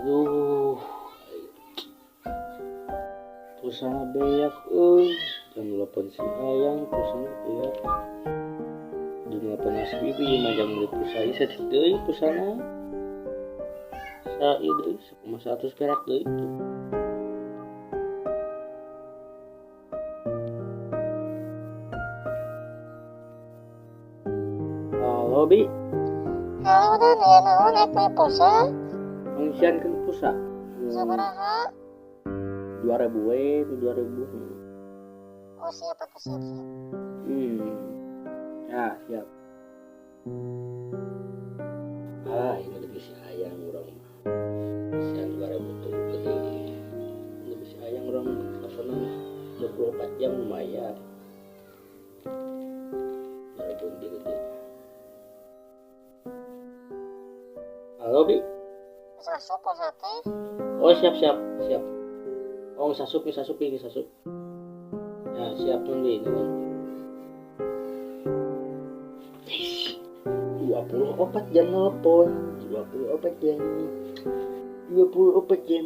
Aduh, pulsana beak euy. Jam 8 si ayang pulsana beak. Jam 8 si bibi ieu mah jam beli pulsa ieu saeutik deui pulsana. Sa ieu deui 1,1 perak deui tuh. Halo Bi, Halo Dan, ya naon ek meuli pulsa? pengisian kan pulsa. Sabaraha? 2000 we, 2000. Oh siap atuh, siap siap. Ya, siap. Ah, ini lebih si ayang urang mah. Isian 2000 tuh gede. Lebih si ayang urang teleponan 24 jam lumayan. 2000 lebih gede. Halo Bi. Geus asup pulsa teh? Oh, siap siap siap. Oh, geus asup, geus asup, geus asup. Ya, siap nun Bi, nuhun. 24 jam nelpon, 24 jam. 24 jam.